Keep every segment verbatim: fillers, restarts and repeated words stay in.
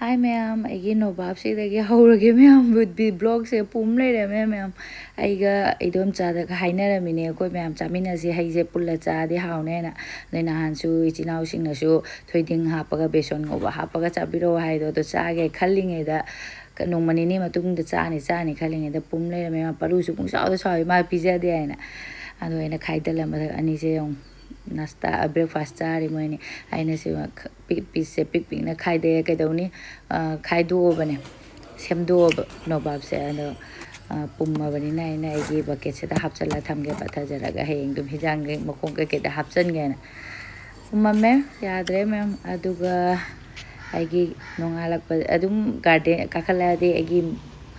ꯍꯥꯏ ꯃꯌꯥꯝ, ꯑꯩꯒꯤ ꯅꯣꯕꯥꯞꯁꯤꯗꯒꯤ ꯍꯧꯔꯒꯦ ꯃꯌꯥꯝ꯫ ꯕꯤ ꯕ꯭ꯂꯣꯒꯁꯦ ꯄꯨꯝ ꯂꯩꯔꯝꯃꯦ ꯃꯌꯥꯝ꯫ ꯑꯩꯒ ꯏꯗꯣꯝꯆꯥꯗꯒ ꯍꯥꯏꯅꯔꯝꯃꯤꯅꯦ, ꯑꯩꯈꯣꯏ ꯃꯌꯥꯝ ꯆꯥꯃꯤꯟꯅꯁꯤ, ꯍꯩꯁꯦ ꯄꯨꯜꯂ ꯆꯥꯗꯤ ꯍꯥꯎꯅꯦꯅ꯫ ꯑꯗꯩ ꯅꯍꯥꯟꯁꯨ ꯏꯆꯤꯟ ꯏꯅꯥꯎꯁꯤꯡꯅꯁꯨ ꯊꯣꯏꯗꯤꯡ ꯍꯥꯞꯄꯒ ꯕꯦꯁꯣꯟ ꯉꯧꯕ ꯍꯥꯞꯄꯒ ꯆꯥꯕꯤꯔꯛꯑꯣ ꯍꯥꯏꯗꯣ, ꯑꯗꯣ ꯆꯥꯒꯦ ꯈꯜꯂꯤꯉꯩꯗ, ꯀ-, ꯅꯣꯡꯃ ꯅꯤꯅꯤ ꯃꯇꯨꯡꯗ ꯆꯥꯅꯤ ꯆꯥꯅꯤ ꯈꯜꯂꯤꯉꯩꯗ ꯄꯨꯝ ꯂꯩꯔꯝꯃꯦ꯫ ꯃꯥ ꯄꯔꯨꯁꯨ ꯄꯨꯡꯆꯥꯎꯗ ꯆꯥꯎꯋꯤ, ꯃꯥ ꯄꯤꯖꯗꯦ ꯍꯥꯏꯅ꯫ ꯑꯗꯣ ꯑꯩꯅ ꯈꯥꯏꯗꯜꯂꯝꯕꯗ ꯑꯅꯤꯁꯦ ꯌꯦꯡꯉꯨ, ꯅꯥꯁꯇꯥ, ꯕ꯭ꯔꯦꯛꯐꯥꯁ ꯆꯥꯔꯤ ꯃꯣꯏꯅꯤ꯫ ꯑꯩꯅ ꯁꯤ ꯈ-, ꯄꯤ-, ꯄꯤꯁꯁꯦ ꯄꯤꯛ ꯄꯤꯛꯅ ꯈꯥꯏꯗꯩ, ꯀꯩꯗꯧꯅꯤ? ꯑ, ꯈꯥꯏꯗꯣꯛꯑꯕꯅꯦ, ꯁꯦꯝꯗꯣꯛꯑꯕ ꯅꯣꯕꯥꯞꯁꯦ꯫ ꯑꯗꯣ, ꯑ, ꯄꯨꯝꯃꯕꯅꯤꯅ ꯑꯩꯅ ꯑꯩꯒꯤ ꯕꯛꯀꯦꯠꯁꯤꯗ ꯍꯥꯞꯆꯜꯂ ꯊꯝꯒꯦ, ꯄꯠꯊꯖꯔꯒ ꯍꯌꯦꯡ ꯑꯗꯨꯝ ꯍꯤꯟꯖꯥꯡ ꯃꯈꯣꯡ ꯀꯩꯀꯩꯗ ꯍꯥꯞꯆꯟꯒꯦꯅ꯫ ꯄꯨꯝꯃꯝꯃꯦ, ꯌꯥꯗ꯭ꯔꯦ ꯃꯌꯥꯝ꯫ ꯑꯗꯨꯒ ꯑꯩꯒꯤ ꯅꯣꯡꯉꯥꯜꯂꯛꯄ ꯑꯗꯨꯝ ꯒꯥꯔꯗꯦꯟ ꯀꯥꯈꯠꯂꯛꯑꯗꯤ ꯑꯩꯒꯤ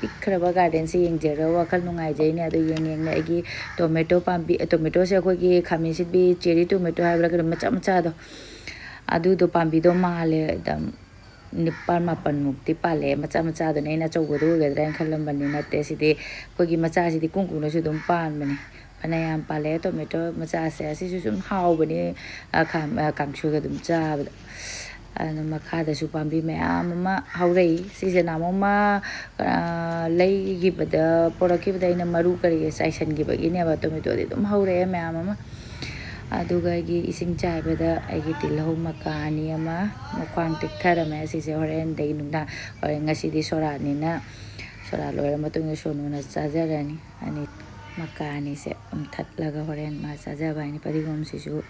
ꯄꯤꯛꯈ꯭ꯔꯕ ꯒꯥꯔꯗꯦꯟꯁꯦ ꯌꯦꯡꯖꯔꯒ ꯋꯥꯈꯜ ꯅꯨꯡꯉꯥꯏꯖꯩꯅꯦ꯫ ꯑꯗꯨ ꯌꯦꯡ ꯌꯦꯡꯅ ꯑꯩꯒꯤ ꯇꯣꯃꯦꯇꯣ ꯄꯥꯝꯕꯤ, ꯇꯣꯃꯦꯇꯣꯁꯦ ꯑꯩꯈꯣꯏꯒꯤ ꯈꯥꯃꯦꯟ ꯑꯁꯤꯟꯕꯤ ꯆꯦꯔꯤ ꯇꯣꯃꯦꯇꯣ ꯍꯥꯏꯕ꯭ꯔꯥ ꯀꯩꯅꯣ, ꯃꯆꯥ ꯃꯆꯥꯗꯣ, ꯑꯗꯨꯗꯣ ꯄꯥꯝꯕꯤꯗꯣ ꯃꯥꯜꯂꯦ꯫ ꯑꯗꯨꯝ ꯅꯤꯄꯥꯜ ꯃꯥꯄꯜꯃꯨꯛꯇꯤ ꯄꯥꯜꯂꯛꯑꯦ꯫ ꯃꯆꯥ ꯃꯆꯥꯗꯨꯅꯦ, ꯑꯩꯅ ꯑꯆꯧꯕꯗꯨ ꯑꯣꯏꯒꯗ꯭ꯔꯥ ꯍꯥꯏꯅ ꯈꯜꯂꯝꯕꯅꯤ, ꯅꯠꯇꯦ, ꯁꯤꯗꯤ ꯑꯩꯈꯣꯏꯒꯤ ꯃꯆꯥꯁꯤꯗꯤ ꯀꯨꯡ ꯀꯨꯡꯅꯁꯨ ꯑꯗꯨꯝ ꯄꯥꯟꯕꯅꯦ꯫ ꯐꯅꯌꯥꯝ ꯄꯥꯜꯂꯛꯑꯦ ꯇꯣꯃꯦꯇꯣ ꯃꯆꯥꯁꯦ꯫ ꯑꯁꯤꯁꯨ ꯁꯨꯝ ꯍꯥꯎꯕꯅꯦ, ꯑ, ꯈꯥ-, ꯑ, ꯀꯥꯡꯁꯣꯏꯒ ꯑꯗꯨꯝ ꯆꯥꯕꯗ꯫ ꯑꯗꯨꯅ ꯃꯈꯥꯗꯁꯨ ꯄꯥꯝꯕꯤ ꯃꯌꯥꯝ ꯑꯃ ꯍꯧꯔꯛꯏ꯫ ꯁꯤꯁꯦ ꯅꯍꯥꯟꯃꯨꯛ ꯑꯃ, ꯑ, ꯂꯩꯈꯤꯕꯗ, ꯄꯣꯔꯛꯈꯤꯕꯗ ꯑꯩꯅ ꯃꯔꯨ ꯀꯔꯤ ꯆꯥꯏꯁꯤꯟꯈꯤꯕꯒꯤꯅꯦꯕ꯫ ꯇꯣꯃꯦꯇꯣꯗꯤ ꯑꯗꯨꯝ ꯍꯧꯔꯛꯑꯦ ꯃꯌꯥꯝ ꯑꯃ꯫ ꯑꯗꯨꯒ ꯑꯩꯒꯤ ꯏꯁꯤꯡ ꯆꯥꯏꯕꯗ ꯑꯩꯒꯤ ꯇꯤꯜꯍꯧ ꯃꯀꯥ ꯑꯅꯤ ꯑꯃ ꯃꯈ꯭ꯋꯥꯡ ꯇꯦꯛꯊꯔꯝꯃꯦ꯫ ꯑꯁꯤꯁꯦ ꯍꯣꯔꯦꯟꯗꯒꯤ ꯅꯨꯡꯗꯥꯡ, ꯍꯣꯔꯦꯟ, ꯉꯁꯤꯗꯤ ꯁꯣꯔꯥꯠꯅꯤꯅ, ꯁꯣꯔꯥꯠ ꯂꯣꯏꯔ ꯃꯇꯨꯡꯗ ꯁꯣꯅꯨꯅ ꯆꯥꯖꯔꯅꯤ꯫ ꯑꯅꯤ, ꯃꯀꯥ ꯑꯅꯤꯁꯦ ꯑꯃꯨꯛ ꯊꯠꯂꯒ ꯍꯣꯔꯦꯟ ꯃꯥ ꯆꯥꯖꯕ ꯍꯥꯏꯅꯤ꯫ ꯐꯗꯤꯒꯣꯝꯁꯤꯁꯨ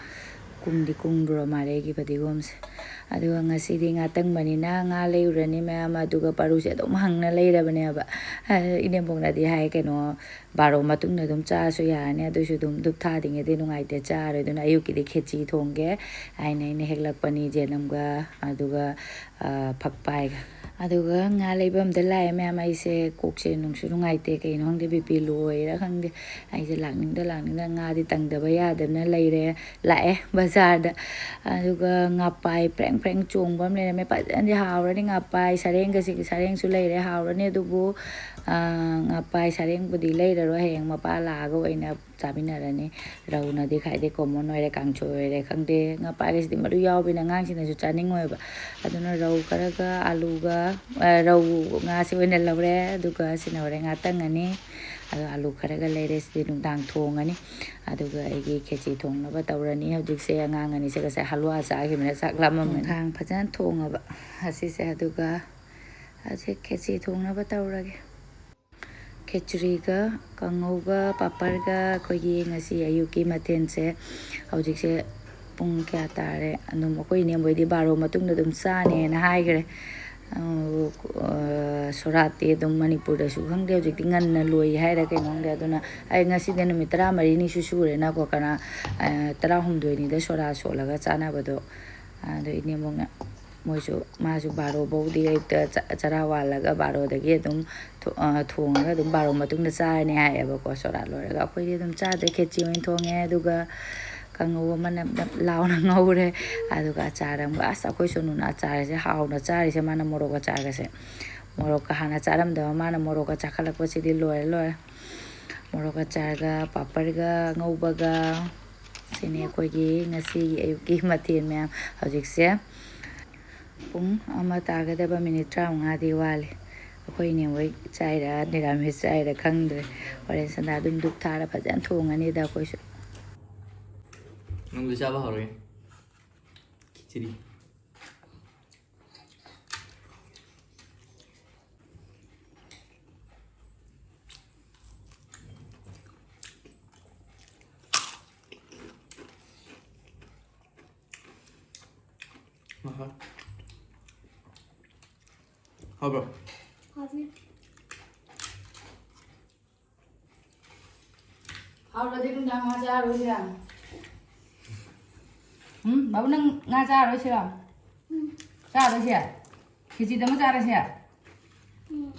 ꯀꯨꯡꯗꯤ ꯀꯨꯡꯗ꯭ꯔꯣ ꯃꯥꯜꯂꯦ ꯑꯩꯒꯤ ꯐꯗꯤꯒꯣꯝꯁꯦ꯫ ꯑꯗꯨꯒ ꯉꯁꯤꯗꯤ ꯉꯥ ꯇꯪꯕꯅꯤꯅ ꯉꯥ ꯂꯩꯔꯨꯔꯅꯤ ꯃꯌꯥꯝ, ꯑꯗꯨꯒ ꯄꯥꯔꯨꯁꯦ ꯑꯗꯨꯝ ꯍꯪꯅ ꯂꯩꯔꯕꯅꯦꯕ꯫ ꯏꯅꯦꯝꯕꯣꯛꯅꯗꯤ ꯍꯥꯏ, ꯀꯩꯅꯣ, ꯕꯥꯔꯣ ꯃꯇꯨꯡꯗ ꯑꯗꯨꯝ ꯆꯥꯔꯁꯨ ꯌꯥꯔꯅꯤ, ꯑꯗꯨꯁꯨ ꯑꯗꯨꯝ ꯙꯨꯞ ꯊꯥꯗ꯭ꯔꯤꯉꯩꯗꯤ ꯅꯨꯡꯉꯥꯏꯇꯦ, ꯆꯥꯔꯣꯏ꯫ ꯑꯗꯨꯅ ꯑꯌꯨꯛꯀꯤꯗꯤ ꯈꯦꯆꯤ ꯊꯣꯡꯒꯦ ꯍꯥꯏꯅ ꯑꯩꯅ ꯍꯦꯛꯂꯛꯄꯅꯤ, ꯖꯦꯅꯝꯒ ꯑꯗꯨꯒ, ꯑ, ꯐꯛꯄꯥꯏꯒ꯫ ꯑꯗꯨꯒ ꯉꯥ ꯂꯩꯕꯝꯗ ꯂꯥꯛꯑꯦ ꯃꯌꯥꯝ꯫ ꯑꯩꯁꯦ ꯀꯣꯛꯁꯦ ꯅꯨꯡꯁꯨ ꯅꯨꯡꯉꯥꯏꯇꯦ, ꯀꯩꯅꯣ ꯈꯪꯗꯦ, ꯕꯤ ꯄꯤ ꯂꯣ ꯑꯣꯏꯔꯥ ꯈꯪꯗꯦ꯫ ꯑꯩꯁꯦ ꯂꯥꯛꯅꯤꯡꯗ ꯂꯥꯛꯅꯤꯡꯗ ꯉꯥꯗꯤ ꯇꯪꯗꯕ ꯌꯥꯗꯕꯅ ꯂꯩꯔꯦ, ꯂꯥꯛꯑꯦ ꯕꯖꯥꯔꯗ꯫ ꯑꯗꯨꯒ ꯉꯥꯄꯥꯏ ꯄ꯭ꯔꯦꯡ ꯄ꯭ꯔꯦꯡ ꯆꯣꯡꯕ ꯑꯃ ꯂꯩꯔꯝꯃꯦ꯫ ꯐꯖꯅꯗꯤ ꯍꯥꯎꯔꯅꯤ ꯉꯥꯄꯥꯏ, ꯁꯔꯦꯡꯒꯁꯤ, ꯁꯔꯦꯡꯁꯨ ꯂꯩꯔꯦ, ꯍꯥꯎꯔꯅꯤ꯫ ꯑꯗꯨꯕꯨ, ꯑ, ꯉꯥꯄꯥꯏ ꯁꯔꯦꯡꯕꯨꯗꯤ ꯂꯩꯔꯔꯣꯏ, ꯍꯌꯦꯡ ꯃꯄꯥ ꯂꯥꯛꯑꯒ ꯑꯣꯏꯅ ꯆꯥꯃꯤꯟꯅꯔꯅꯤ꯫ ꯔꯧꯅꯗꯤ ꯈ꯭ꯋꯥꯏꯗꯩ ꯀꯣꯃꯟ ꯑꯣꯏꯔꯦ, ꯀꯥꯡꯁꯣꯏ ꯑꯣꯏꯔꯦ ꯈꯪꯗꯦ꯫ ꯉꯥꯄꯥꯏꯒꯁꯤꯗꯤ ꯃꯔꯨ ꯌꯥꯎꯕꯅꯤꯅ ꯑꯉꯥꯡꯁꯤꯡꯅꯁꯨ ꯆꯥꯅꯤꯡꯉꯣꯏꯕ꯫ ꯑꯗꯨꯅ ꯔꯧ ꯔꯧ ꯈꯔꯒ ꯑꯂꯨꯒ, ꯑ, ꯔꯧ ꯉꯥꯁꯤ ꯑꯣꯏꯅ ꯂꯧꯔꯦ, ꯑꯗꯨꯒ ꯁꯤꯅ ꯍꯣꯔꯦꯟ ꯉꯥ ꯇꯪꯉꯅꯤ꯫ ꯑꯗꯣ ꯑꯂꯨ ꯈꯔꯒ ꯂꯩꯔꯦ, ꯁꯤꯗꯤ ꯅꯨꯡꯗꯥꯡ ꯊꯣꯡꯉꯅꯤ꯫ ꯑꯗꯨꯒ ꯑꯩꯒꯤ ꯈꯦꯆꯤ ꯊꯣꯡꯅꯕ ꯇꯧꯔꯅꯤ꯫ ꯍꯧꯖꯤꯛꯁꯦ ꯑꯉꯥꯡ ꯑꯅꯤꯁꯦ ꯉꯁꯥꯏ ꯍꯂꯨꯋꯥ ꯆꯥꯈꯤꯕꯅ ꯆꯥꯛ ꯂꯥꯝꯃꯝꯃꯅꯤ꯫ ꯈꯣꯡꯊꯥꯡ ꯐꯖꯅ ꯊꯣꯡꯉꯕ ꯑꯁꯤꯁꯦ, ꯑꯗꯨꯒ ꯍꯧꯖꯤꯛ ꯈꯦꯆꯤ ꯊꯣꯡꯅꯕ ꯇꯧꯔꯒꯦ꯫ ꯈꯦꯆ꯭ꯔꯤꯒ ꯀꯥꯡꯉꯧꯒ ꯄꯥꯄꯔꯒ ꯑꯩꯈꯣꯏꯒꯤ ꯉꯁꯤ ꯑꯌꯨꯛꯀꯤ ꯃꯊꯦꯜꯁꯦ꯫ ꯍꯧꯖꯤꯛꯁꯦ ꯄꯨꯡ ꯀꯌꯥ ꯇꯥꯔꯦ? ꯑꯗꯨꯝ ꯑꯩꯈꯣꯏ ꯏꯅꯦꯝꯕꯣꯏꯗꯤ ꯕꯥꯔꯣ ꯃꯇꯨꯡꯗ ꯑꯗꯨꯝ ꯆꯥꯅꯦꯅ ꯍꯥꯏꯈ꯭ꯔꯦ꯫ ꯑ, ꯁꯣꯔꯥꯠꯇꯤ ꯑꯗꯨꯝ ꯃꯅꯤꯄꯨꯔꯗꯁꯨ ꯈꯪꯗꯦ, ꯍꯧꯖꯤꯛꯇꯤ ꯉꯟꯅ ꯂꯣꯏ ꯍꯥꯏꯔ ꯀꯩꯅꯣ ꯈꯪꯗꯦ꯫ ꯑꯗꯨꯅ ꯑꯩ ꯉꯁꯤꯗꯤ ꯅꯨꯃꯤꯠ ꯇꯔꯥꯃꯔꯤꯅꯤꯁꯨ ꯁꯨꯔꯦꯅꯀꯣ, ꯀꯅꯥ, ꯑ, ꯇꯔꯥꯍꯨꯝꯗꯣꯏꯅꯤꯗ ꯁꯣꯔꯥꯠ ꯁꯣꯜꯂꯒ ꯆꯥꯅꯕꯗꯣ꯫ ꯑꯗꯣ ꯏꯅꯦꯝꯕꯣꯛꯅ ꯃꯣꯏꯁꯨ, ꯃꯥꯁꯨ ꯕꯥꯔꯣ ꯐꯧꯗꯤ ꯑꯌꯨꯛꯇ ꯆ-, ꯆꯔꯥ ꯋꯥꯜꯂꯒ ꯕꯥꯔꯣꯗꯒꯤ ꯑꯗꯨꯝ ꯊꯣ-, ꯑ, ꯊꯣꯡꯉꯒ ꯑꯗꯨꯝ ꯕꯥꯔꯣ ꯃꯇꯨꯡꯗ ꯆꯥꯔꯅꯤ ꯍꯥꯏꯌꯦꯕꯀꯣ, ꯁꯣꯔꯥꯠ ꯂꯣꯏꯔꯒ꯫ ꯑꯩꯈꯣꯏꯗꯤ ꯑꯗꯨꯝ ꯆꯥꯗ꯭ꯔꯦ, ꯈꯦꯆꯤ ꯑꯣꯏꯅ ꯊꯣꯡꯉꯦ꯫ ꯑꯗꯨꯒ ꯀꯥꯡꯉꯧ ꯑꯃ ꯅꯞ ꯅꯞ ꯂꯥꯎꯅ ꯉꯧꯔꯦ꯫ ꯑꯗꯨꯒ ꯑꯆꯥꯔ ꯑꯃꯒ, ꯑꯁ, ꯑꯩꯈꯣꯏ ꯁꯣꯅꯨꯅ ꯑꯆꯥꯔꯁꯦ ꯍꯥꯎꯅ ꯆꯥꯔꯤꯁꯦ, ꯃꯥꯅ ꯃꯣꯔꯣꯛ ꯑꯆꯥꯔꯒꯁꯦ꯫ ꯃꯣꯔꯣꯛꯀ ꯍꯥꯟꯅ ꯆꯥꯔꯝꯗꯕ ꯃꯥꯅ ꯃꯣꯔꯣꯛꯀ ꯆꯥꯈꯠꯂꯛꯄꯁꯤꯗꯤ ꯂꯣꯏꯔꯦ, ꯂꯣꯏꯔꯦ꯫ ꯃꯣꯔꯣꯛ ꯑꯆꯥꯔꯒ ꯄꯥꯄꯔꯒ ꯉꯧꯕꯒ꯫ ꯁꯤꯅꯤ ꯑꯩꯈꯣꯏꯒꯤ ꯉꯁꯤꯒꯤ ꯑꯌꯨꯛꯀꯤ ꯃꯊꯦꯜ ꯃꯌꯥꯝ꯫ ꯍꯧꯖꯤꯛꯁꯦ ꯄꯨꯡ ꯑꯃ ꯇꯥꯒꯗꯕ ꯃꯤꯅꯤꯠ ꯇꯔꯥꯃꯉꯥꯗꯤ ꯋꯥꯠꯂꯤ꯫ ꯑꯩꯈꯣꯏ ꯏꯅꯦ ꯍꯣꯏ ꯆꯥꯏꯔ, ꯅꯤꯔꯥꯃꯤꯁ ꯆꯥꯏꯔ ꯈꯪꯗ꯭ꯔꯦ꯫ ꯍꯣꯔꯦꯟ ꯁꯟꯗꯥ ꯑꯗꯨꯝ ꯙꯨꯞ ꯊꯥꯔ ꯐꯖꯅ ꯊꯣꯡꯉꯅꯤꯗ ꯑꯩꯈꯣꯏꯁꯨ꯫ ꯅꯪꯁꯨ ꯆꯥꯕ ꯍꯧꯔꯒꯦ꯫ ꯈꯤꯆꯤꯔꯤ꯫ ꯍꯥꯎꯕ꯭ꯔꯣ? ꯍꯥꯎꯕꯅꯦ꯫ ꯍꯥꯎꯔꯗꯤ ꯅꯨꯡꯗꯥꯡ ꯉꯥ ꯆꯥꯔꯣꯏꯁꯤꯔꯥ? ꯎꯝ, ꯕꯥꯕꯨ, ꯅꯪ ꯉꯥ ꯆꯥꯔꯣꯏꯁꯤꯔꯥ? ꯎꯝ꯫ ꯆꯥꯔꯣꯏꯁꯦ? ꯈꯦꯆꯤꯗ ꯑꯃ ꯆꯥꯔꯁꯦ? ꯎꯝ꯫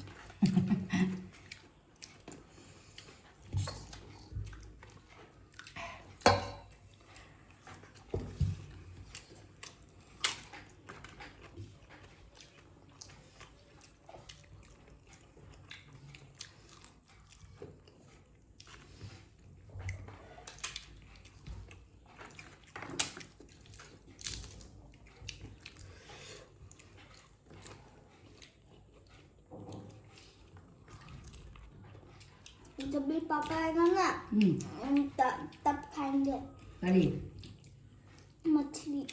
जब भी पापा आएगा ना, हम्म। हम त-, तब खाएंगे। अरे। मछली।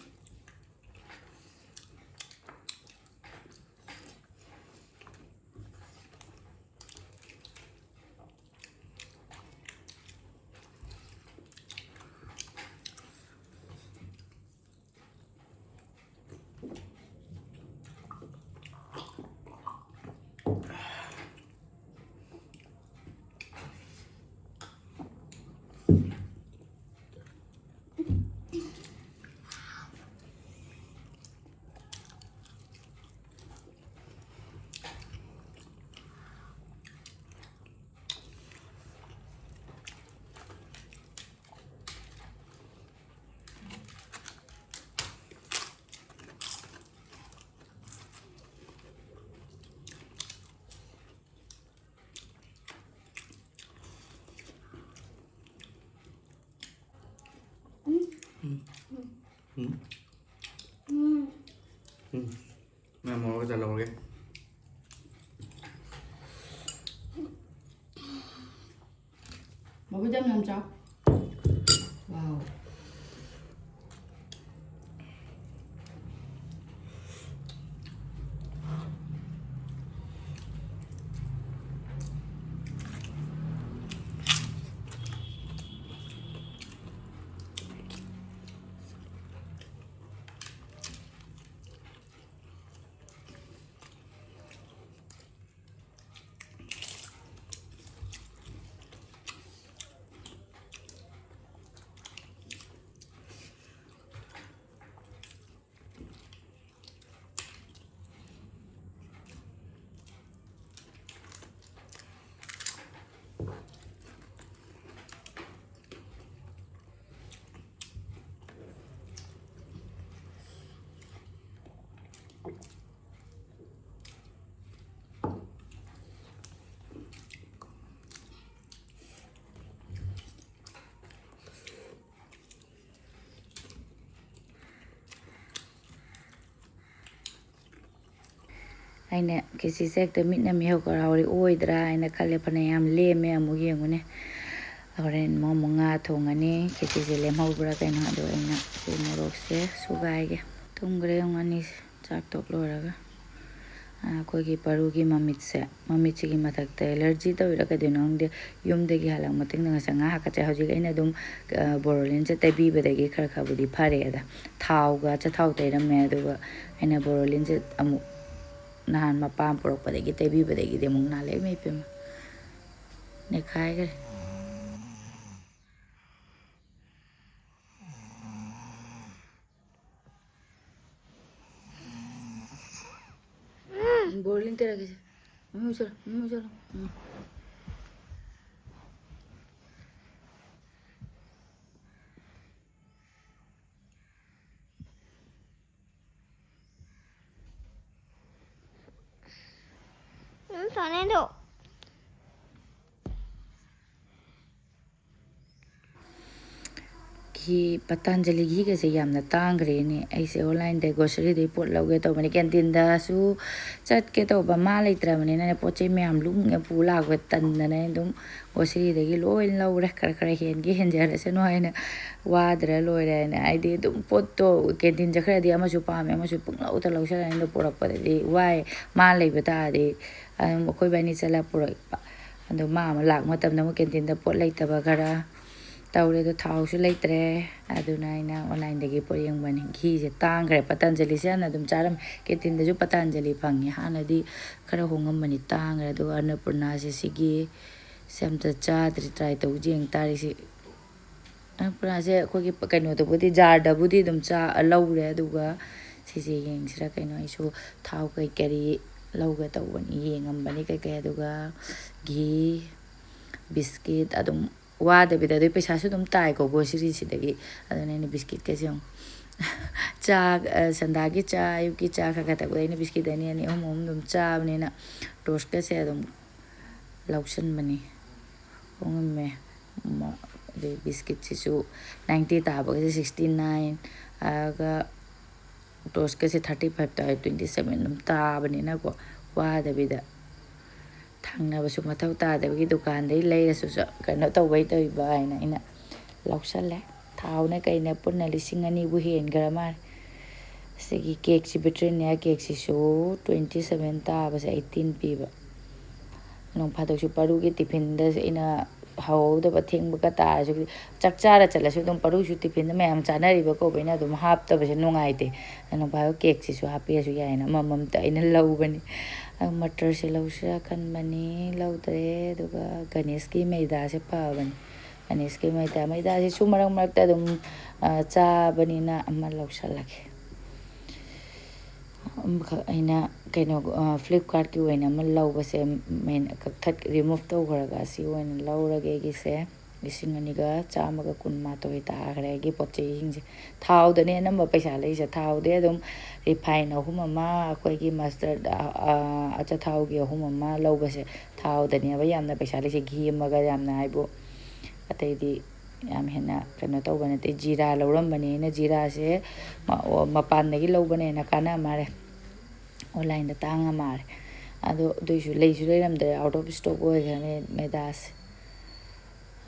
ꯎꯝ꯫ ꯎꯝ꯫ ꯎꯝ꯫ ꯎꯝ꯫ ꯎꯝ꯫ ꯃꯌꯥꯝ ꯍꯧꯔꯒ ꯆꯠꯍꯧꯔꯒꯦ꯫ ꯃꯈꯣꯏꯗ ꯌꯥꯝ ꯌꯥꯝ ꯆꯥꯎ꯫ ꯋꯥꯎ꯫ ꯑꯩꯅ ꯈꯦꯆꯤꯁꯦ ꯍꯦꯛꯇ ꯃꯤꯠꯅ ꯃꯤꯍꯧ ꯀꯔꯥꯎꯔꯤ ꯑꯣꯏꯗ꯭ꯔꯥ ꯍꯥꯏꯅ ꯈꯜꯂꯦ꯫ ꯐꯅꯌꯥꯝ ꯂꯦꯝꯃꯦ, ꯑꯃꯨꯛ ꯌꯦꯡꯉꯨꯅꯦ꯫ ꯍꯣꯔꯦꯟ ꯑꯃꯨꯛ ꯉꯥ ꯊꯣꯡꯉꯅꯤ꯫ ꯈꯦꯆꯤꯁꯦ ꯂꯦꯝꯍꯧꯕ꯭ꯔꯥ ꯀꯩꯅꯣ, ꯑꯗꯣ ꯑꯩꯅ ꯁꯤ ꯃꯣꯔꯣꯛꯁꯦ ꯁꯨꯒꯥꯏꯒꯦ꯫ ꯇꯨꯝꯈ꯭ꯔꯦ ꯌꯦꯡꯉꯨ ꯑꯅꯤꯁꯦ ꯆꯥꯛ ꯇꯣꯛ ꯂꯣꯏꯔꯒ꯫ ꯑꯩꯈꯣꯏꯒꯤ ꯄꯔꯨꯒꯤ ꯃꯃꯤꯠꯁꯦ, ꯃꯃꯤꯠꯁꯤꯒꯤ ꯃꯊꯛꯇ ꯑꯦꯂꯔꯖꯤ ꯇꯧꯔꯤꯔꯥ ꯀꯩꯗꯧꯅꯣ ꯈꯪꯗꯦ, ꯌꯨꯝꯗꯒꯤ ꯍꯜꯂꯛ ꯃꯇꯨꯡꯗ ꯉꯁꯥꯏ ꯉꯥ ꯍꯥꯀꯠꯆꯩ꯫ ꯍꯧꯖꯤꯛ ꯑꯩꯅ ꯑꯗꯨꯝ, ꯑ, ꯕꯣꯔꯣꯂꯤꯟꯁꯦ ꯇꯩꯕꯤꯕꯗꯒꯤ ꯈꯔ ꯈꯔꯕꯨꯗꯤ ꯐꯔꯦ꯫ ꯑꯗ ꯊꯥꯎꯒ ꯑꯆꯥꯊꯥꯎ ꯇꯩꯔꯝꯃꯦ, ꯑꯗꯨꯒ ꯑꯩꯅ ꯕꯣꯔꯣꯂꯤꯟꯁꯦ ꯑꯃꯨꯛ ꯅꯍꯥꯟ ꯃꯄꯥꯝ ꯄꯨꯔꯛꯄꯗꯒꯤ ꯇꯩꯕꯤꯕꯗꯒꯤꯗꯤ ꯑꯃꯨꯛ ꯅꯥꯜꯂꯛꯑꯦ, ꯏꯃꯩ ꯄꯦꯝꯃ꯫ ꯅꯦꯈꯥꯏꯈ꯭ꯔꯦ꯫ ꯕꯣꯔꯂꯤꯟ ꯇꯩꯔꯒꯦꯁꯦ꯫ ꯃꯃꯤ ꯎꯠꯁꯜꯂꯣ, ꯃꯃꯤ ꯎꯠꯁꯜꯂꯣ꯫ ꯎꯝ꯫ ꯎꯝ, ꯁꯥꯟꯅꯩꯗꯣ꯫ ꯘꯤ, ꯄꯇꯥꯟꯖꯂꯤ ꯘꯤꯒꯁꯦ ꯌꯥꯝꯅ ꯇꯥꯡꯈ꯭ꯔꯦꯅꯦ꯫ ꯑꯩꯁꯦ ꯑꯣꯟꯂꯥꯏꯟꯗ ꯒ꯭ꯔꯣꯁꯔꯤꯗꯒꯤ ꯄꯣꯠ ꯂꯧꯒꯦ ꯇꯧꯕꯅꯦ, ꯀꯦꯟꯇꯤꯟꯗꯁꯨ ꯆꯠꯀꯦ ꯇꯧꯕ, ꯃꯥ ꯂꯩꯇ꯭ꯔꯕꯅꯤꯅꯅꯦ, ꯄꯣꯠ ꯆꯩ ꯃꯌꯥꯝ ꯂꯨꯝꯃꯦ ꯄꯨ ꯂꯥꯛꯄ ꯇꯟꯗꯅ ꯑꯩ ꯑꯗꯨꯝ ꯒ꯭ꯔꯣꯁꯔꯤꯗꯒꯤ ꯂꯣꯏ ꯂꯧꯔꯦ꯫ ꯈꯔ ꯈꯔ ꯍꯦꯟꯒꯦ ꯍꯦꯟꯖꯔꯁꯅꯨ ꯍꯥꯏꯅ, ꯋꯥꯗ꯭ꯔ ꯂꯣꯏꯔꯦ ꯍꯥꯏꯅ꯫ ꯍꯥꯏꯗꯤ ꯑꯗꯨꯝ ꯄꯣꯠꯇꯣ ꯀꯦꯟꯇꯤꯟ ꯆꯠꯈ꯭ꯔꯗꯤ ꯑꯃꯁꯨ ꯄꯥꯝꯃꯦ, ꯑꯃꯁꯨ ꯄꯨꯡꯂꯧꯗ ꯂꯧꯁꯜꯂꯅꯤ꯫ ꯑꯗꯣ ꯄꯨꯔꯛꯄꯗꯗꯤ ꯋꯥꯏ, ꯃꯥ ꯂꯩꯕ ꯇꯥꯔꯗꯤ ꯑꯗꯨꯝ ꯑꯩꯈꯣꯏ ꯏꯕꯥꯅꯤ ꯆꯠꯂ ꯄꯨꯔꯛꯄ꯫ ꯑꯗꯣ ꯃꯥ ꯑꯃꯨꯛ ꯂꯥꯛꯄ ꯃꯇꯝꯗ ꯑꯃꯨꯛ ꯀꯦꯟꯇꯤꯟꯗ ꯄꯣꯠ ꯂꯩꯇꯕ ꯈꯔ ꯇꯧꯔꯦ꯫ ꯑꯗꯣ ꯊꯥꯎꯁꯨ ꯂꯩꯇ꯭ꯔꯦ, ꯑꯗꯨꯅ ꯑꯩꯅ ꯑꯣꯟꯂꯥꯏꯟꯗꯒꯤ ꯄꯣꯠ ꯌꯦꯡꯕꯅꯤ꯫ ꯘꯤꯁꯦ ꯇꯥꯡꯈ꯭ꯔꯦ꯫ ꯄꯇꯥꯟꯖꯂꯤꯁꯦ ꯍꯥꯟꯅ ꯑꯗꯨꯝ ꯆꯥꯔꯝꯃꯤ, ꯀꯦꯟꯇꯤꯟꯗꯁꯨ ꯄꯇꯥꯟꯖꯂꯤ ꯐꯪꯉꯤ꯫ ꯍꯥꯟꯅꯗꯤ ꯈꯔ ꯍꯣꯡꯉꯝꯕꯅꯤ, ꯇꯥꯡꯈ꯭ꯔꯦ꯫ ꯑꯗꯨꯒ ꯑꯟꯅꯄꯨꯔꯅꯥꯁꯦ ꯁꯤꯒꯤ ꯁꯦ ꯑꯝꯇ ꯆꯥꯗ꯭ꯔꯤ, ꯇ꯭ꯔꯥꯏ ꯇꯧ ꯌꯦꯡ ꯇꯥꯔꯦ꯫ ꯁꯤ ꯑꯟꯅꯄꯨꯔꯅꯥꯁꯦ ꯑꯩꯈꯣꯏꯒꯤ ꯀꯩꯅꯣꯗꯕꯨꯗꯤ, ꯖꯥꯔꯗꯕꯨꯗꯤ ꯑꯗꯨꯝ ꯆꯥ ꯂꯧꯔꯦ꯫ ꯑꯗꯨꯒ ꯁꯤꯁꯦ ꯌꯦꯡꯁꯤꯔꯥ ꯀꯩꯅꯣ, ꯑꯩꯁꯨ ꯊꯥꯎ ꯀꯩ ꯀꯔꯤ ꯂꯧꯒꯦ ꯇꯧꯕꯅꯤ, ꯌꯦꯡꯉꯝꯕꯅꯤ ꯀꯩꯀꯩ꯫ ꯑꯗꯨꯒ ꯘꯤ, ꯕꯤꯁꯀꯤꯠ ꯑꯗꯨꯝ ꯋꯥꯗꯕꯤꯗ, ꯑꯗꯨꯒꯤ ꯄꯩꯁꯥꯁꯨ ꯑꯗꯨꯝ ꯇꯥꯏꯀꯣ ꯒ꯭ꯔꯣꯁꯔꯤꯁꯤꯗꯒꯤ꯫ ꯑꯗꯨꯅ ꯑꯩꯅ ꯕꯤꯁꯀꯤꯠꯀꯁꯦ ꯑꯃꯨꯛ ꯆꯥ, ꯑ, ꯁꯟꯗꯥꯒꯤ ꯆꯥ, ꯑꯌꯨꯛꯀꯤ ꯆꯥ ꯈꯔ ꯈꯔ ꯊꯛꯄꯗ ꯑꯩꯅ ꯕꯤꯁꯀꯤꯠ ꯑꯅꯤ ꯑꯅꯤ, ꯑꯍꯨꯝ ꯑꯍꯨꯝ ꯑꯗꯨꯝ ꯆꯥꯕꯅꯤꯅ ꯇꯣꯁꯀꯁꯦ ꯑꯗꯨꯝ ꯂꯧꯁꯟꯕꯅꯤ꯫ ꯍꯣꯡꯉꯝꯃꯦ꯫ ꯃ-, ꯑꯗꯩ ꯕꯤꯁꯀꯤꯠꯁꯤꯁꯨ ninety ꯇꯥꯕꯒꯁꯦ sixty nine, ꯑꯗꯨꯒ ꯇꯣꯁꯀꯁꯦ ꯊꯥꯔꯇꯤ ꯐꯥꯏꯚ ꯇꯥꯔꯦ, ꯇ꯭ꯋꯦꯟꯇꯤ ꯁꯕꯦꯟ ꯑꯗꯨꯝ ꯇꯥꯕꯅꯤꯅꯀꯣ, ꯋꯥꯗꯕꯤꯗ ꯊꯪꯅꯕꯁꯨ ꯃꯊꯧ ꯇꯥꯗꯕꯒꯤ ꯗꯨꯀꯥꯟꯗꯒꯤ ꯂꯩꯔꯁꯨ ꯆ-, ꯀꯩꯅꯣ ꯇꯧꯕꯩ ꯇꯧꯕ ꯍꯥꯏꯅ ꯑꯩꯅ ꯂꯧꯁꯜꯂꯦ꯫ ꯊꯥꯎꯅꯦ ꯀꯩꯅꯦ ꯄꯨꯟꯅ ꯂꯤꯁꯤꯡ ꯑꯅꯤꯕꯨ ꯍꯦꯟꯈ꯭ꯔ ꯃꯥꯜꯂꯦ꯫ ꯁꯤꯒꯤ ꯀꯦꯛꯁꯤ, ꯕ꯭ꯔꯤꯇꯥꯅꯤꯌꯥ ꯀꯦꯛꯁꯤꯁꯨ ꯇ꯭ꯋꯦꯟꯇꯤ ꯁꯕꯦꯟ ꯇꯥꯕꯁꯦ ꯑꯩꯠꯇꯤꯟ ꯄꯤꯕ꯫ ꯅꯣꯡ ꯐꯥꯗꯣꯛꯁꯨ ꯄꯥꯔꯨꯒꯤ ꯇꯤꯐꯤꯟꯗ ꯑꯩꯅ ꯍꯧꯍꯧꯗꯕ, ꯊꯦꯡꯕꯒ ꯇꯥꯔꯁꯨ, ꯆꯥꯛ ꯆꯥꯔ ꯆꯠꯂꯁꯨ ꯑꯗꯨꯝ ꯄꯥꯔꯨꯁꯨ ꯇꯤꯐꯤꯟꯗ ꯃꯌꯥꯝ ꯆꯥꯅꯔꯤꯕ ꯀꯧꯕ, ꯑꯩꯅ ꯑꯗꯨꯝ ꯍꯥꯞꯇꯕꯁꯦ ꯅꯨꯡꯉꯥꯏꯇꯦ꯫ ꯅꯣꯡ ꯐꯥꯗꯣꯛ ꯀꯦꯛꯁꯤꯁꯨ ꯍꯥꯞꯄꯤꯔꯁꯨ ꯌꯥꯏꯅ ꯑꯃꯃꯝꯇ ꯑꯩꯅ ꯂꯧꯕꯅꯤ꯫ ꯑꯗꯨ ꯃꯇꯔꯁꯦ ꯂꯧꯁꯤꯔꯥ ꯈꯟꯕꯅꯤ, ꯂꯧꯗ꯭ꯔꯦ꯫ ꯑꯗꯨꯒ ꯒꯅꯦꯁꯀꯤ ꯃꯩꯗꯥꯁꯦ ꯐꯕꯅꯤ꯫ ꯒꯅꯦꯁꯀꯤ ꯃꯩꯗꯥ, ꯃꯩꯗꯥꯁꯤꯁꯨ ꯃꯔꯛ ꯃꯔꯛꯇ ꯑꯗꯨꯝ, ꯑ, ꯆꯥꯕꯅꯤꯅ ꯑꯃ ꯂꯧꯁꯜꯂꯒꯦ꯫ ꯑꯃꯈꯛ ꯑꯩꯅ ꯀꯩꯅꯣ, ꯑ, ꯐ꯭ꯂꯤꯞꯀꯥꯔꯠꯀꯤ ꯑꯣꯏꯅ ꯑꯃ ꯂꯧꯕꯁꯦ, ꯃꯦꯟ-, ꯀꯛꯊꯠ-, ꯔꯤꯃꯨꯚ ꯇꯧꯈ꯭ꯔꯒ ꯑꯁꯤ ꯑꯣꯏꯅ ꯂꯧꯔꯒꯦ꯫ ꯑꯩꯒꯤꯁꯦ ꯂꯤꯁꯤꯡ ꯑꯅꯤꯒ ꯆꯥꯝꯃꯒ ꯀꯨꯟꯃꯥꯊꯣꯏ ꯇꯥꯈ꯭ꯔꯦ ꯑꯩꯒꯤ ꯄꯣꯠ ꯆꯩꯁꯤꯡꯁꯦ꯫ ꯊꯥꯎꯗꯅꯦ ꯑꯅꯝꯕ ꯄꯩꯁꯥ ꯂꯩꯁꯦ꯫ ꯊꯥꯎꯗꯤ ꯑꯗꯨꯝ ꯔꯤꯐꯥꯏꯟ ꯑꯍꯨꯝ ꯑꯃ, ꯑꯩꯈꯣꯏꯒꯤ ꯃꯁꯇꯔꯗ, ꯑ, ꯑ, ꯑꯆꯥꯊꯥꯎꯒꯤ ꯑꯍꯨꯝ ꯑꯃ ꯂꯧꯕꯁꯦ, ꯊꯥꯎꯗꯅꯦꯕ ꯌꯥꯝꯅ ꯄꯩꯁꯥ ꯂꯩꯁꯦ꯫ ꯘꯤ ꯑꯃꯒ ꯌꯥꯝꯅ ꯍꯥꯏꯕꯨ, ꯑꯇꯩꯗꯤ ꯌꯥꯝ ꯍꯦꯟꯅ ꯀꯩꯅꯣ ꯇꯧꯕ ꯅꯠꯇꯦ꯫ ꯖꯤꯔꯥ ꯂꯧꯔꯝꯕꯅꯦ ꯑꯩꯅ, ꯖꯤꯔꯥꯁꯦ ꯃ-, ꯑꯣ, ꯃꯄꯥꯟꯗꯒꯤ ꯂꯧꯕꯅ ꯍꯦꯟꯅ ꯀꯥꯟꯅ ꯃꯥꯜꯂꯦ, ꯑꯣꯟꯂꯥꯏꯟꯗ ꯇꯥꯡꯉ ꯃꯥꯜꯂꯦ꯫ ꯑꯗꯣ ꯑꯗꯨꯏꯁꯨ ꯂꯩꯁꯨ ꯂꯩꯔꯝꯗ꯭ꯔꯦ, ꯑꯥꯎꯠ ꯑꯣꯐ ꯏꯁꯇꯣꯛ ꯑꯣꯏꯈ꯭ꯔꯦ ꯃꯦꯗꯥꯁꯦ꯫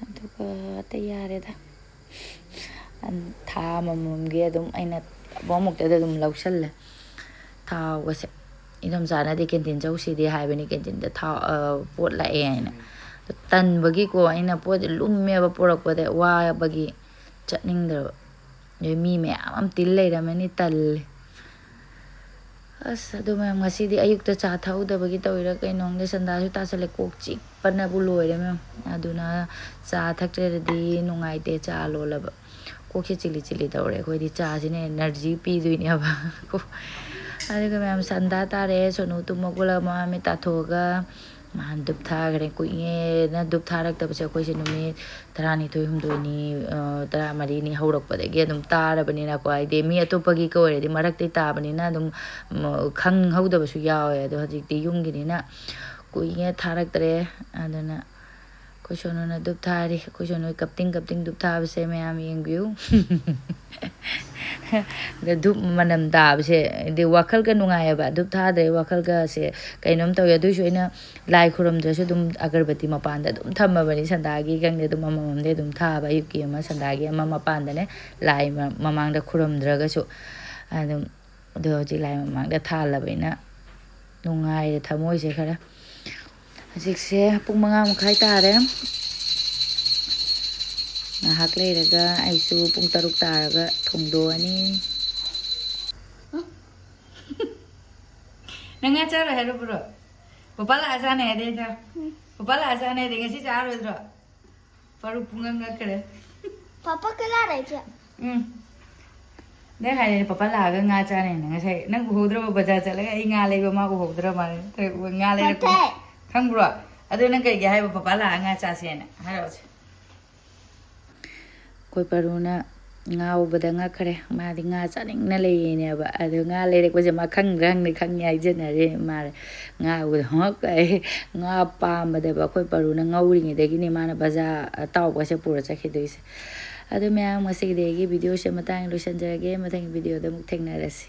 ꯑꯗꯨꯒ ꯑꯇꯩ ꯌꯥꯔꯦꯗ꯫ ꯑꯟ-, ꯊꯥ ꯑꯃꯃꯝꯒꯤ ꯑꯗꯨꯝ ꯑꯩꯅ ꯑꯃꯨꯛꯇꯗ ꯑꯗꯨꯝ ꯂꯧꯁꯜꯂꯦ ꯊꯥꯎꯒꯁꯦ꯫ ꯏꯗꯣꯝꯆꯥꯅꯗꯤ ꯀꯦꯟꯇꯤꯟ ꯆꯧꯁꯤꯗꯤ ꯍꯥꯏꯕꯅꯤ, ꯀꯦꯟꯇꯤꯟꯗ ꯊꯥꯎ, ꯑ, ꯄꯣꯠ ꯂꯥꯛꯑꯦ ꯍꯥꯏꯅ꯫ ꯑꯗꯣ ꯇꯟꯕꯒꯤꯀꯣ, ꯑꯩꯅ ꯄꯣꯠꯁꯦ ꯂꯨꯝꯃꯦꯕ ꯄꯨꯔꯛꯄꯗ, ꯋꯥꯕꯒꯤ ꯆꯠꯅꯤꯡꯗ꯭ꯔꯕ꯫ ꯑꯗꯩ ꯃꯤ ꯃꯌꯥꯝ ꯑꯃ ꯇꯤꯜ ꯂꯩꯔꯝꯃꯅꯤ, ꯇꯜꯂꯦ꯫ ꯑꯁ, ꯑꯗꯨ ꯃꯌꯥꯝ ꯉꯁꯤꯗꯤ ꯑꯌꯨꯛꯇ ꯆꯥ ꯊꯛꯍꯧꯗꯕꯒꯤ ꯇꯧꯔꯤꯔꯥ ꯀꯩꯅꯣ ꯈꯪꯗꯦ, ꯁꯟꯗꯥꯁꯨ ꯇꯥꯁꯜꯂꯦ, ꯀꯣꯛ ꯆꯤꯛꯄꯅꯕꯨ ꯂꯣꯏꯔꯦ ꯃꯌꯥꯝ꯫ ꯑꯗꯨꯅ ꯆꯥ ꯊꯛꯇ꯭ꯔꯗꯤ ꯅꯨꯡꯉꯥꯏꯇꯦ, ꯆꯥ ꯂꯣꯜꯂꯕ꯫ ꯀꯣꯛꯁꯦ ꯆꯤꯂꯤ ꯆꯤꯂꯤ ꯇꯧꯔꯦ꯫ ꯑꯩꯈꯣꯏꯗꯤ ꯆꯥꯁꯤꯅ ꯑꯦꯅꯔꯖꯤ ꯄꯤꯗꯣꯏꯅꯦꯕ꯫ ꯑꯗꯨꯒ ꯃꯌꯥꯝ ꯁꯟꯗꯥ ꯇꯥꯔꯦ, ꯁꯣꯅꯨ ꯇꯨꯝ ꯍꯧꯒꯠꯂꯒ ꯃꯃꯥꯏ ꯃꯤꯠ ꯇꯥꯊꯣꯛꯑꯒ ꯃꯥꯅ ꯙꯨꯞ ꯊꯥꯈ꯭ꯔꯦ꯫ ꯀꯨꯏꯔꯦꯅ ꯙꯨꯞ ꯊꯥꯔꯛꯇꯕꯁꯦ ꯑꯩꯈꯣꯏꯁꯦ ꯅꯨꯃꯤꯠ ꯇꯔꯥꯅꯤꯊꯣꯏ ꯍꯨꯝꯗꯣꯏꯅꯤ, ꯑ, ꯇꯔꯥꯃꯔꯤꯅꯤ ꯍꯧꯔꯛꯄꯗꯒꯤ ꯑꯗꯨꯝ ꯇꯥꯔꯕꯅꯤꯅꯀꯣ꯫ ꯍꯥꯏꯗꯤ ꯃꯤ ꯑꯇꯣꯞꯄꯒꯤ ꯑꯣꯏꯔꯗꯤ ꯃꯔꯛꯇꯩ ꯇꯥꯕꯅꯤꯅ ꯑꯗꯨꯝ, ꯎꯝ, ꯈꯪꯍꯧꯗꯕꯁꯨ ꯌꯥꯎꯋꯦ꯫ ꯑꯗꯣ ꯍꯧꯖꯤꯛꯇꯤ ꯌꯨꯝꯒꯤꯅꯤꯅ ꯀꯨꯏꯅ ꯊꯥꯔꯛꯇ꯭ꯔꯦ꯫ ꯑꯗꯨꯅ ꯑꯩꯈꯣꯏ ꯁꯣꯅꯨꯅ ꯙꯨꯞ ꯊꯥꯔꯤ꯫ ꯑꯩꯈꯣꯏ ꯁꯣꯅꯨ ꯀꯞꯇꯤꯡ ꯀꯞꯇꯤꯡ ꯙꯨꯞ ꯊꯥꯕꯁꯦ ꯃꯌꯥꯝ ꯌꯦꯡꯕꯤꯌꯨ꯫ ꯑꯗ ꯙꯨꯞ ꯃꯅꯝ ꯇꯥꯕꯁꯦ ꯍꯥꯏꯗꯤ ꯋꯥꯈꯜꯒ ꯅꯨꯡꯉꯥꯏꯌꯦꯕ꯫ ꯙꯨꯞ ꯊꯥꯗ꯭ꯔꯦ ꯋꯥꯈꯜꯒꯁꯦ ꯀꯩꯅꯣꯝ ꯇꯧꯋꯦ꯫ ꯑꯗꯨꯏꯁꯨ ꯑꯩꯅ ꯂꯥꯏ ꯈꯨꯔꯨꯝꯗ꯭ꯔꯁꯨ ꯑꯗꯨꯝ ꯑꯒꯔꯕꯇꯤ ꯃꯄꯥꯟꯗ ꯑꯗꯨꯝ ꯊꯝꯃꯕꯅꯤ꯫ ꯁꯟꯗꯥꯒꯤ ꯈꯪꯗꯦ ꯑꯗꯨꯝ ꯑꯃꯃꯝꯗꯤ ꯑꯗꯨꯝ ꯊꯥꯕ꯫ ꯑꯌꯨꯛꯀꯤ ꯑꯃ, ꯁꯟꯗꯥꯒꯤ ꯑꯃ ꯃꯄꯥꯟꯗꯅꯦ꯫ ꯂꯥꯏ ꯃ-, ꯃꯃꯥꯡꯗ ꯈꯨꯔꯨꯝꯗ꯭ꯔꯒꯁꯨ ꯑꯗꯨꯝ꯫ ꯑꯗꯣ ꯍꯧꯖꯤꯛ ꯂꯥꯏ ꯃꯃꯥꯡꯗ ꯊꯥꯜꯂꯕꯅꯤꯅ ꯅꯨꯡꯉꯥꯏꯔꯦ ꯊꯃꯣꯏꯁꯦ ꯈꯔ꯫ ꯍꯧꯖꯤꯛꯁꯦ ꯄꯨꯡ ꯃꯉꯥ ꯃꯈꯥꯏ ꯇꯥꯔꯦ꯫ ꯉꯥꯏꯍꯥꯛ ꯂꯩꯔꯒ ꯑꯩꯁꯨ ꯄꯨꯡ ꯇꯔꯨꯛ ꯇꯥꯔꯒ ꯊꯣꯡꯗꯣꯛꯑꯅꯤ꯫ ꯅꯪ ꯉꯥ ꯆꯥꯔꯣꯏ ꯍꯥꯏꯔꯕ꯭ꯔꯣ? ꯄꯄꯥ ꯂꯥꯛꯑ ꯆꯥꯅꯤ ꯍꯥꯏꯗꯤ ꯅꯠꯇ꯭ꯔꯥ? ꯎꯝ꯫ ꯄꯄꯥ ꯂꯥꯛꯑ ꯆꯥꯅꯤ ꯍꯥꯏꯗꯤ ꯉꯁꯤ ꯆꯥꯔꯣꯏꯗ꯭ꯔꯣ? ꯄꯔꯨ ꯄꯨꯡꯉꯛ ꯉꯛꯈ꯭ꯔꯦ꯫ ꯄꯄꯥ ꯀꯩ ꯂꯥꯛꯑꯔꯣꯏ ꯏꯆꯦ? ꯎꯝ꯫ ꯅꯪ ꯍꯥꯏꯔꯦ ꯄꯄꯥ ꯂꯥꯛꯑꯒ ꯉꯥ ꯆꯥꯅꯦꯅ꯫ ꯉꯁꯥꯏ ꯅꯪ ꯎꯍꯧꯗ꯭ꯔꯕ ꯕꯖꯥꯔ ꯆꯠꯂꯒ ꯑꯩ ꯉꯥ ꯂꯩꯕ ꯃꯥ ꯎꯍꯧꯗ꯭ꯔ ꯃꯥꯜꯂꯦ꯫ ꯅꯠꯇ꯭ꯔꯒ ꯉꯥ ꯂꯩꯔꯛꯄ ꯄꯣꯠꯇꯦ꯫ ꯈꯪꯕ꯭ꯔꯣ? ꯑꯗꯨ ꯅꯪ ꯀꯩꯒꯤ ꯍꯥꯏꯕ ꯄꯄꯥ ꯂꯥꯛꯑ ꯉꯥ ꯆꯥꯁꯦꯅ ꯍꯥꯏꯔꯛꯑꯣꯁꯦ꯫ ꯑꯩꯈꯣꯏ ꯄꯔꯨꯅ ꯉꯥꯎꯕꯗ ꯉꯛꯈ꯭ꯔꯦ꯫ ꯃꯥꯗꯤ ꯉꯥ ꯆꯥꯅꯤꯡꯅ ꯂꯩꯔꯤꯅꯦꯕ꯫ ꯑꯗꯨ ꯉꯥ ꯂꯩꯔꯛꯄꯁꯦ ꯃꯥ ꯈꯪꯗ꯭ꯔꯥ ꯈꯪꯗꯦ ꯈꯪꯉꯦ ꯍꯥꯏꯖꯟꯅꯔꯦ ꯃꯥ꯫ ꯉꯥ ꯎꯕꯗ ꯍꯣꯛ ꯀꯥꯏ꯫ ꯉꯥ ꯄꯥꯝꯕꯗꯕ ꯑꯩꯈꯣꯏ ꯄꯔꯨꯅ ꯉꯧꯔꯤꯉꯩꯗꯒꯤꯅꯤ ꯃꯥꯅ ꯕꯖꯥꯔ ꯑꯇꯥꯎꯕꯁꯦ ꯄꯨꯔ ꯆꯠꯈꯤꯗꯣꯏꯁꯦ꯫ ꯑꯗꯨ ꯃꯌꯥꯝ ꯉꯁꯤꯒꯤꯗꯤ ꯑꯩꯒꯤ ꯚꯤꯗꯤꯑꯣꯁꯦ ꯃꯇꯥꯡ ꯂꯣꯏꯁꯤꯟꯖꯔꯒꯦ꯫ ꯃꯊꯪꯒꯤ ꯚꯤꯗꯤꯑꯣꯗ ꯑꯃꯨꯛ ꯊꯦꯡꯅꯔꯁꯤ꯫